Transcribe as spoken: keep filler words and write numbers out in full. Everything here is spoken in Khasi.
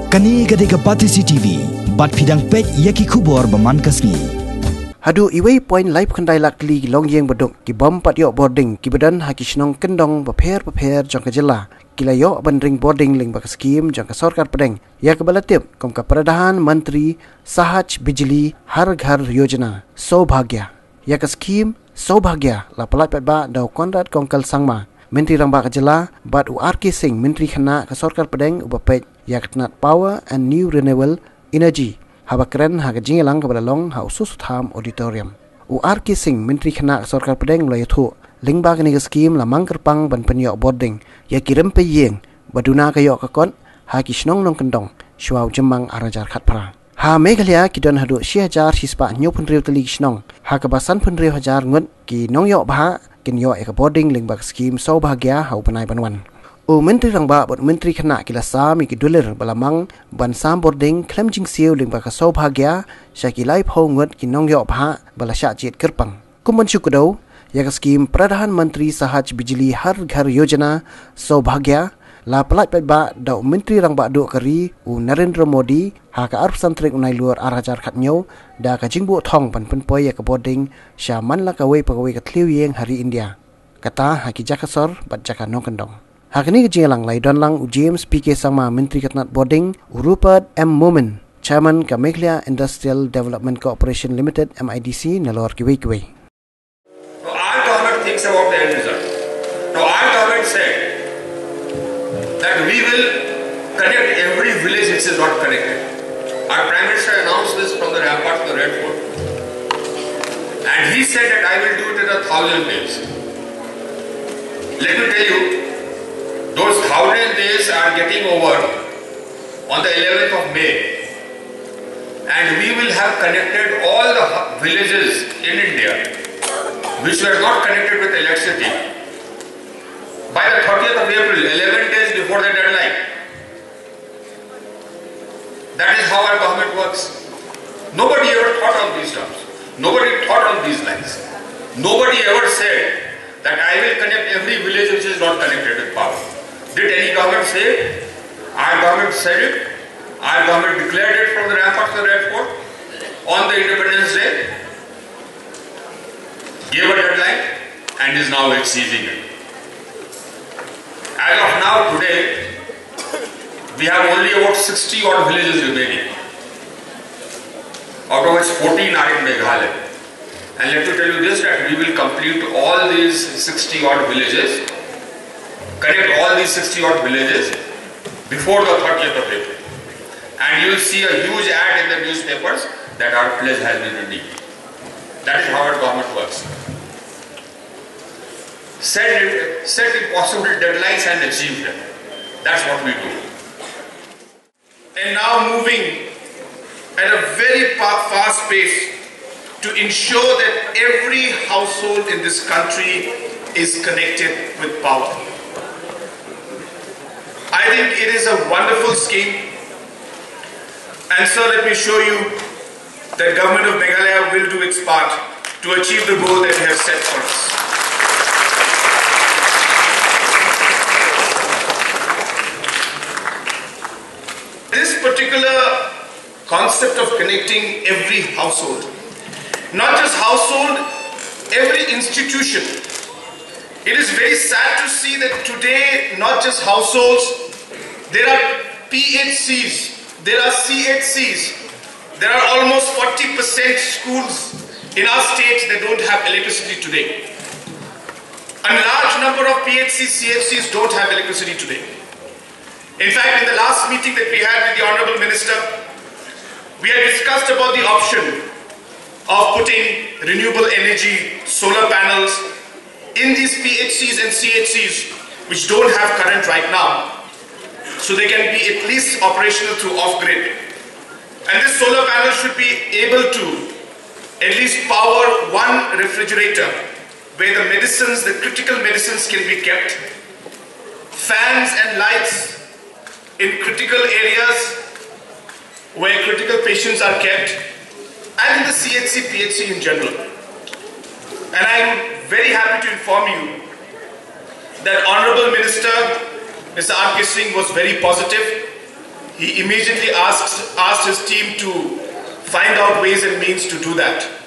Kane ka dei ka Batesi T V, bad phi dang peit ïa ki khubor ba man ka sngi. Haduh iwei point lai phew khyndai lak tylli ki longïing baduk ki bym pat ïoh bording kiba don ha ki shnong kyndong bapher bapher jong ka jylla ki la ïoh ban ring bording lyngba ka skhim jong ka sorkar pdeng ïa kaba la tip kum ka Pradhan Mantri Sahaj Bijli Har Ghar Yojana Saubhagya. Ïa ka skhim Saubhagya la pyllait paidbah da u Conrad Kongkal Sangma, Myntri Rangbah ka jylla, bad u R K Singh, Myntri Khynnah ka sorkar pdeng uba peit ïa ka tnat Power and New Renewable Energy, haba kren ha ka jingïalang kaba la long ha u Soso Tham Auditorium. U R K Singh, Myntri Khynnah ka sorkar pdeng, u la ïathuh lyngba kane ka skhim la mang kyrpang ban pynïoh bording ïa ki rympei ïing ba duna ka ïoh ka kot ha ki shnong nongkyndong shuwa u Jymmang ar hajar khatphra. Ha Meghalaya ki don haduh shi hajar shispah hynñiew phew hynriew tylli ki shnong, ha kaba san phew hynriew hajar ngut ki nongïoh bhah kin ïoh ïa ka bording lyngba ka skhim Saubhagya ha u bnai ban wan. U Myntri Rangbah bad u Myntri Khynnah ki la sam ïa ki dulir ba la mang ban sam bording khlem jingsiew lyngba ka Saubhagya sha ki laiphew ngut ki nongïoh bhah ba la shah jied kyrpang. Kum ban shu kdew ïa ka skhim Pradhan Mantri Sahaj Bijli Har Ghar Yojana Saubhagya, la pyllait paidbah da u Myntri Rangbah Duh ka ri u Narendra Modi ha ka arphew san tarik u Nailur ar hajar khathynñiew da ka jingbuh thong ban pynpoi ïa ka bording sha man la kawei pa kawei ka thliew ïing ha ri India, kata ha ki jaka sor bad jaka nongkyndong. Ha kane ka jingïalang la ïadon lang u James P K Sangma, Myntri ka tnat bording, u Rupert M Momin, Chairman ka Meghalaya Industrial Development Corporation Limited, M I D C, nalor kiwei kiwei. Now our government thinks about the end result. Now our government said that we will connect every village which is not connected. Our Prime Minister announced this from the rampart to the Red Fort. And he said that I will do it in a thousand days. Let me tell you, those thousand days are getting over on the eleventh of May. And we will have connected all the hu-, villages in India which were not connected with electricity by the thirtieth of April, eleven days before the deadline. That is how our government works. Nobody ever thought on these terms. Nobody thought on these lines. Nobody ever said that I will connect every village which is not connected with power. Did any government say it? Our government said it. Our government declared it from the ramparts of the Red Fort on the Independence Day, gave a deadline, and is now achieving it. As of now, today, we have only about sixty odd villages remaining, out of which fourteen are in Meghalaya. And let me tell you this, that we will complete all these sixty odd villages, connect all these sixty odd villages before the thirtieth of April. And you will see a huge ad in the newspapers that our pledge has been redeemed. That is how our government works. Set, set impossible deadlines and achieve them. That's what we do. And now moving at a very pa-, fast pace to ensure that every household in this country is connected with power. I think it is a wonderful scheme. And sir, let me assure you that Government of Meghalaya will do its part to achieve the goal that we have set for us. This particular concept of connecting every household, not just household, every institution. It is very sad to see that today, not just households, there are P H Cs, there are C H Cs, there are almost forty percent schools in our state that don't have electricity today. A large number of P H Cs, C H Cs don't have electricity today. In fact, in the last meeting that we had with the Honorable Minister, we had discussed about the option of putting renewable energy, solar panels in these P H Cs and C H Cs which don't have current right now, so they can be at least operational through off-grid. And this solar panel should be able to at least power one refrigerator where the medicines, the critical medicines can be kept, fans and lights in critical areas where critical patients are kept, and in the C H C, P H C in general. And I'm very happy to inform you that Honorable Minister, Mister R K Singh, was very positive. He immediately asked, asked his team to find out ways and means to do that.